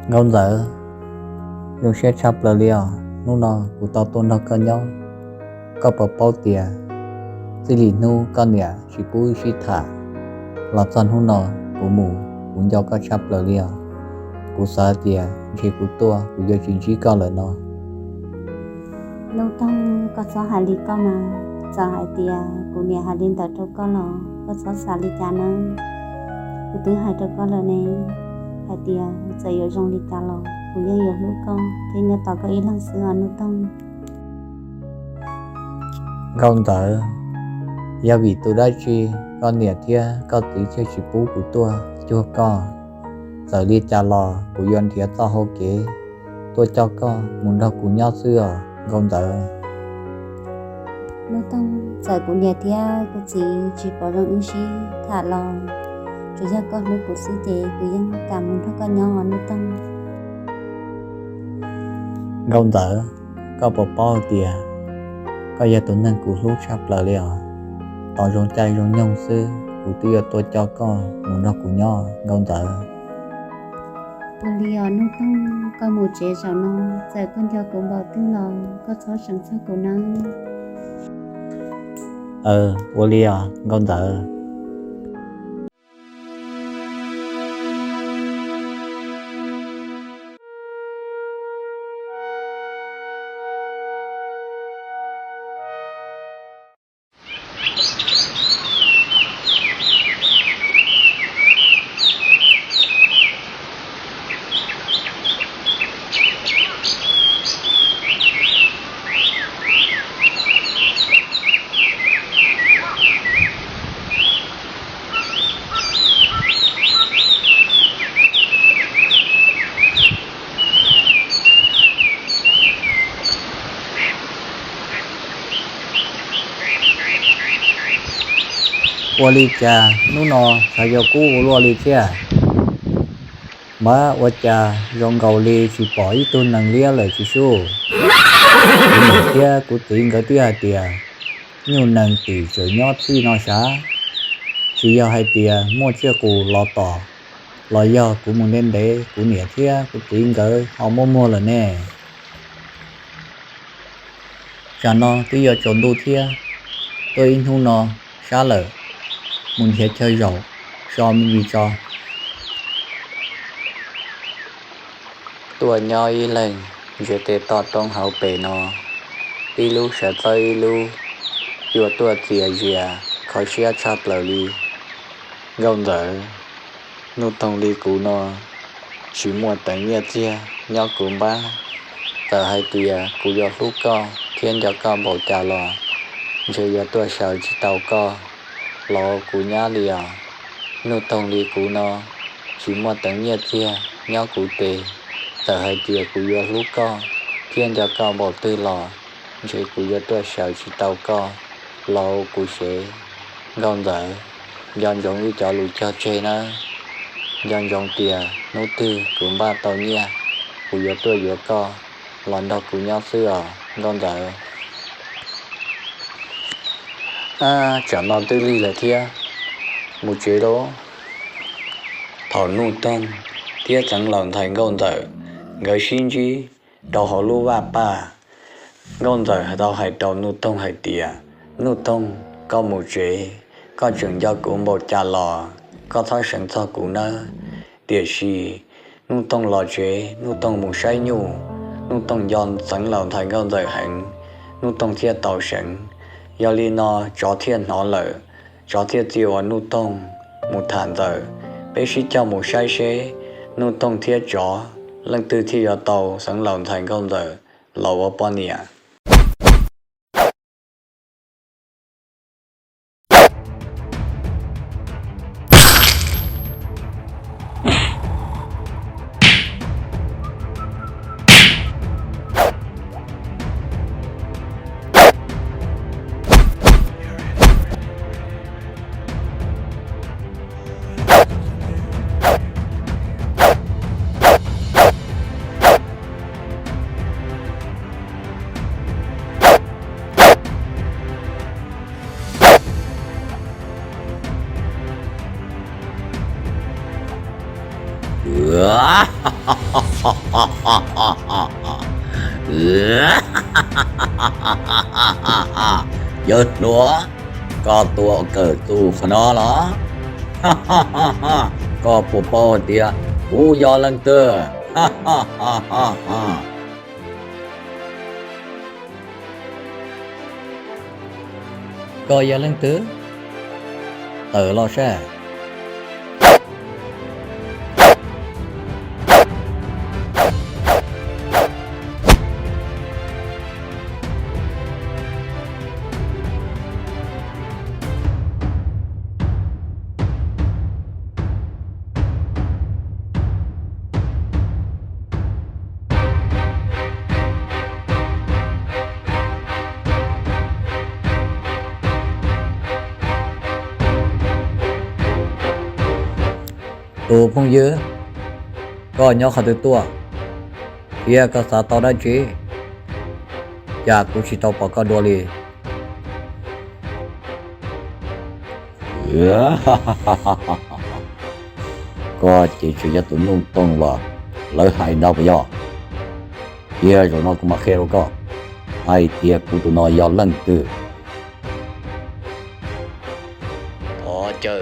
Nkauj Ntxawm, zoo siab tshaj plaws li os, hnub no kuv tau tuaj nrog koj nyob. Koj puas paub tias txij li hnub koj niam tsis pub wb sib tham los txog hnub no, kuv mus kuv nco koj tshaj plaws li os. Kuv xav tias ntshe kuv tuaj kuv yuav tsis ntsib koj lawm no. Nuj Toog, koj txhob hais li koj mas. Txawm hais tias kuv niam hais li ntawd rau koj los koj txhob xav li cas nawb. Kuv twb hais rau koj lawm ne, hais tias txawm yuav zoo li cas los kuv yeej yuav hlub koj thiab nyob tos koj ib leeg xwb os Nuj Toog. Nkauj Ntxawm, yog vim tus dab tsi koj niam thiab koj txiv thiaj tsis pub kuv tuaj cuag koj? Txawm li cas los kuv yuav nrhiav txoj hau kev tuaj coj koj mus nrog kuv nyob xwb os Nkauj Ntxawm. Nuj Toog, txawm kuv niam thiab kuv txiv tsis pom zoo wb sib tham los tsuas yog koj hlub kuv xwb ces kuv yeej kam mus nrog koj nyob os Nuj Toog. Nkauj Ntxawm, koj puas paub tias koj yog tus neeg kuv hlub tshaj plaws li os. Tos zoo caij zoo nyoog xwb kuv twb yuav tuaj coj koj mus nrog kuv nyob Nkauj Ntxawm. Ua li os Nuj Toog, koj mus tsev zaum no, txawm koj nco kuv npaum twg los koj txhob seev txog kuv nawb. Aw, ua li os Nkauj Ntxawm. Ua li cas hnub no xyov yuav kub ua luaj li thiab? Mas ua cas zoo nkaus li tsis pom ib tug nees liab lawm tsis sub? Kuv niam thiab kuv txiv nkawd twb hais tias nyuj nees tim tseem nyob txij no sav. Tsis yog hais tias muaj tsiaj qus los tom, los yog kuv mus ntev ntev kuv niam thiab kuv txiv nkawd ho muaj muag lawm ne. Tsam no twb yuav tsaus ntuj thiab, tuaj ib hnub no sab lawm, mus nrhiav chaw zaum so me ntsis tso. Tuaj nyob ib leeg ntsia tej toj roob hauv pes no, ib lub sawv txawb ib lub, yuav tuaj txias zias kho siab tshaj plaws li. Nkauj Ntxawm, Nuj Toog li kuv no tsis muaj teev nyiaj txiag nyob kuv npab. Txawm hais tias kuv yuav hlub koj thiab nco koj npaum cas los ntshe yuav tuaj xyaw tsis tau koj los kuv nyab li os. Nuj Toog li kuv no tsis muaj teev nyiaj txiag nyob kuv tes. Txawm hais tias kuv yuav hlub koj thiab nco koj npaum twg los ntshe kuv yuav tuaj xyaw tsis tau koj los kuv sev. Nkauj Ntxawm, nco ntsoov wb cov lus cog tseg nawb. Nco ntsoov tias hnub twg kuv npaj tau nyiaj, kuv yuav tuaj yuav koj los nrog kuv nyob xwb os Nkauj Ntxawm. Ab, tsam no twb lig lawm thiab, mus tsev lauj. Thaum Nuj Toog thiab Xeev Laus Ntxhais Nkauj Ntxawm nkawd sib ntsib rau hauv lub vaj paj, Nkauj Ntxawm tau hais rau Nuj Toog hais tias, Nuj Toog, koj mus tsev, koj tseem nco kuv npaum cas los koj txhob seev txog kuv nawb. Tiam sis Nuj Toog los tsev, Nuj Toog mus saib nyuj, Nuj Toog nco Xeev Laus Ntxhais Nkauj Ntxawm heev, Nuj Toog thiaj tau seev. Yog li no tsov thiaj hnov lawm, tsov thiaj txia uas Nuj Toog mus tham Ntxawm. Peb sib coj mus saib seb Nuj Toog thiab tsov leej twg thiaj yuav tau Xeev Laus Ntxhais Nkauj Ntxawm los ua poj niam. Yawg hluas, koj tuaj kawm txuj qhov no los? Koj puas paub tias kuv yog leej twg? Koj yog leej twg? Tawm los saib. Tus phooj ywg, koj nyob qhov twg tuaj, thiab koj xav tau dab tsi? Cas kuv tsis tau pom koj dua li? Koj ces tseem yog tus Nuj Toog uas lawv hais ntag puas yog? Cia zaum no kuv mam qhia rau koj hais tias kuv tus no yog leej twg. Thov caw.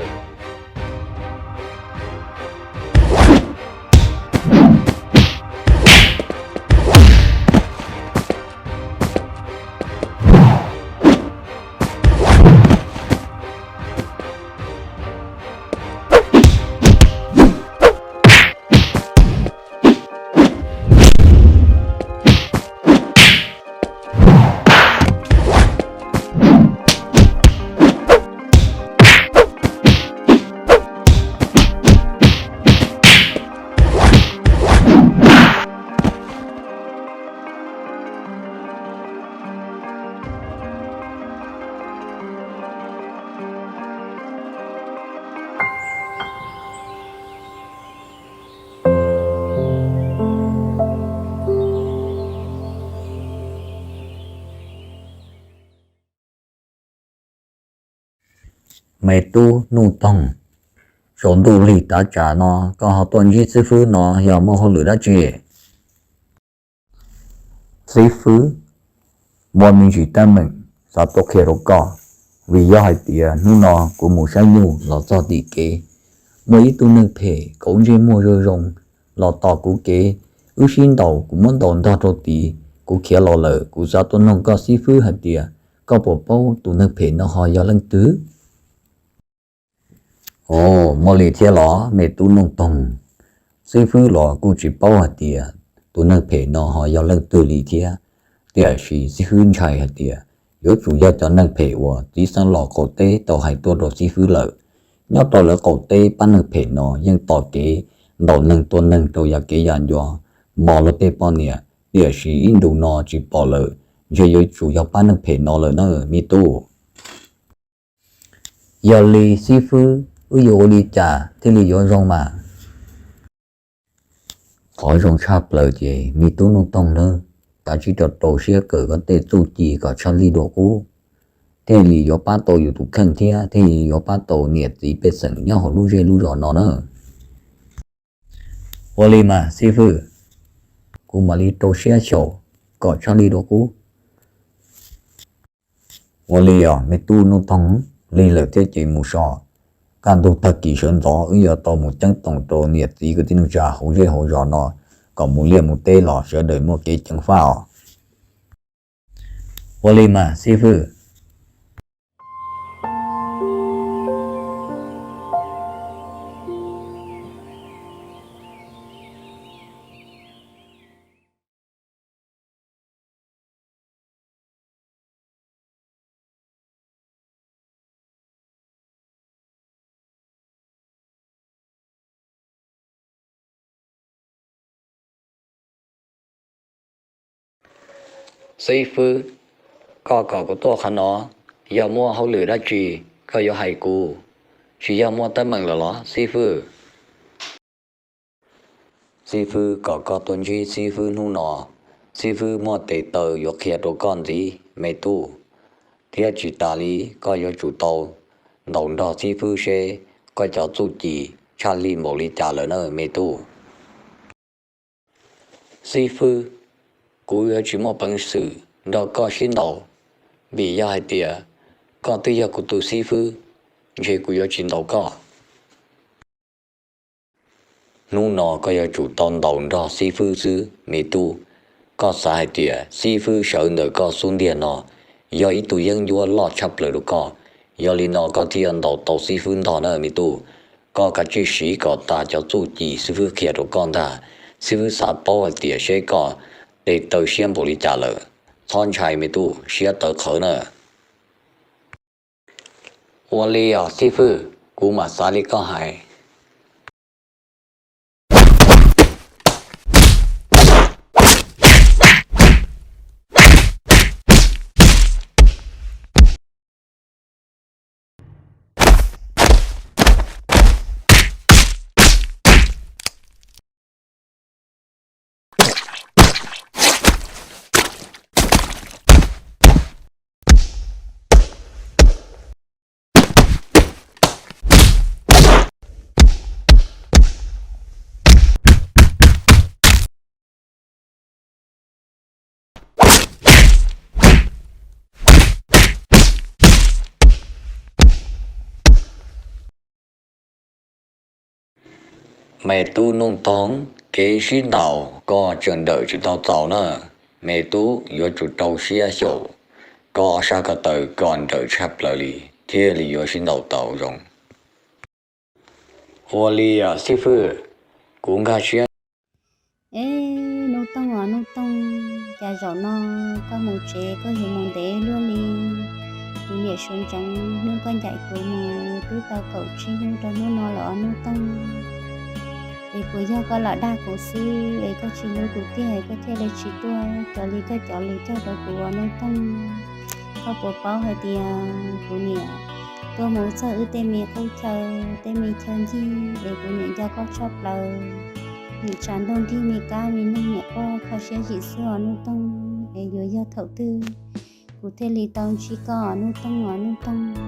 Me tub Nuj Toog, saum ntuj lig tav tsam no koj ho tuaj ntsib xib fwb no yog muaj hauj lwm dab tsi? Xib fwb, muaj me ntsis teeb meem xav tuaj qhia rau koj, vim yog hais tias hnub no kuv mus saib nyuj los txog tim kev, muaj ib tug neeg phem kauv ntsej muag zoo zoo los tom kuv kev, wb sib ntaus kuv muab ntaus ntog rau tid, kuv khiav los lawm, kuv xav tuaj noog koj xib fwb hais tias koj puas paub tus neeg phem no ho yog leej twg? Ov, muaj li thiab los me tub Nuj Toog? Xib fwb los kuj tsis paub hais tias tus neeg phem no ho yog leej twg li thiab, tiam sis xib fwb ntshai hais tias yuav tsum yog cov neeg phem uas txiv xeev los qaum teb tau hais tuaj rau xib fwb lawm. Nyob rau lawv qaum teb pab neeg phem no yeej tom kev ntaus neeg tua neeg rau yav kev yav ncua, mos luag tej poj niam, tiam sis ib ntus no tsis pom lawm, ntshe yuav tsum yog pab neeg phem no lawm na me tub. Yog li xib fwb, wb yuav ua li cas thiaj li yuav zoo mas? Qhov zoo tshaj plaws ces me tub Nuj Toog nawb, kav tsij rau rau siab kawm koj tej txuj ci kom tshaj lij dua qub, thiaj li yuav pab tau yus tus kheej thiab thiaj li yuav pab tau niam txiv pej xeem nyob hauv lub zej lub zos no na. Ua li mas xib fwb, kuv mam li rau siab xyaum kom tshaj lij dua qub. Ua li os me tub Nuj Toog, lig lawm thiab ces mus so. Kaj ntug tag kis sawv ntxov wb yuav tau mus ceeb toom rau niam txiv kwv tij neej tsa hauv zej hauv zos no kom mus liaj mus teb los sawv daws muaj kev ceev faj os. Ua li mas xib fwb. Xib fwb, koj kom kuv tuaj qhov no yog muaj hauj lwm dab tsi koj yuav hais kuv? Tsis yog muaj teeb meem lawm los xib fwb? Xib fwb kom koj tuaj ntsib xib fwb hnub no, xib fwb muaj tes taw yuav qhia rau koj ntxiv me tub, thiab tsis tas li koj yuav tsum tau ntaus nrog xib fwb seb koj cov txuj ci tshaj lij npaum li cas lawm na me tub. Xib fwb, kuv yuav tsis muaj peev xwm nrog koj sib ntaus, vim yog hais tias koj twb yog kuv tus xib fwb, ntshe kuv yuav tsis ntaus koj. Hnub no koj yuav tsum tau ntaus nrog xib fwb xwb me tub. Koj xav hais tias xib fwb sawv ntawm koj xub ntiag no yog ib tug yeeb ncuab loj tshaj plaws rau koj, yog li no koj thiaj yuav ntaus tau xib fwb ntog na me tub. Koj kav tsij siv kom tas cov txuj ci xib fwb qhia rau koj ntag. Xib fwb xav paub hais tias seb koj tes taw siab npaum li cas lawm. Txhob ntshai me tub, siab tawv qhawv na. Ua li os xib fwb, kuv mam xav li koj hais. Me tub Nuj Toog, kev sib ntaus koj tseem nrawm tsis tau txaus na. Me tub yuav tsum rau siab xyaum koj sab ko taw kom nrawm tshaj plaws li thiaj li yuav sib ntaus tau zoo. Ua li os xib fwb, kuv nkag siab. Es Nuj Toog os Nuj Toog, cas zaum no koj mus tsev koj yuav mus ntev luaj li? Kuv niam suav ntsoov hnub koj ncaim kuv mus twb tau kaum tsib hnub rau hnub no los os Nuj Toog. Es puas yog koj lam dag kuv xwb es koj tsis hlub kuv tiag koj thiaj li tsis tuaj cov li koj cov lus cog rau kuv os Nuj Toog? Koj puas paub hais tias kuv niam tuaj mus txog wb tej me qub chaw, tej me chaw ncig es kuv niam nco koj tshaj plaws. Nim tshav ntuj nrig me kab me noog niam quaj kho siab zim xwb os Nuj Toog. Es yuav yog thaum twg kuv thiaj li tau ntsib koj os Nuj Toog os Nuj Toog?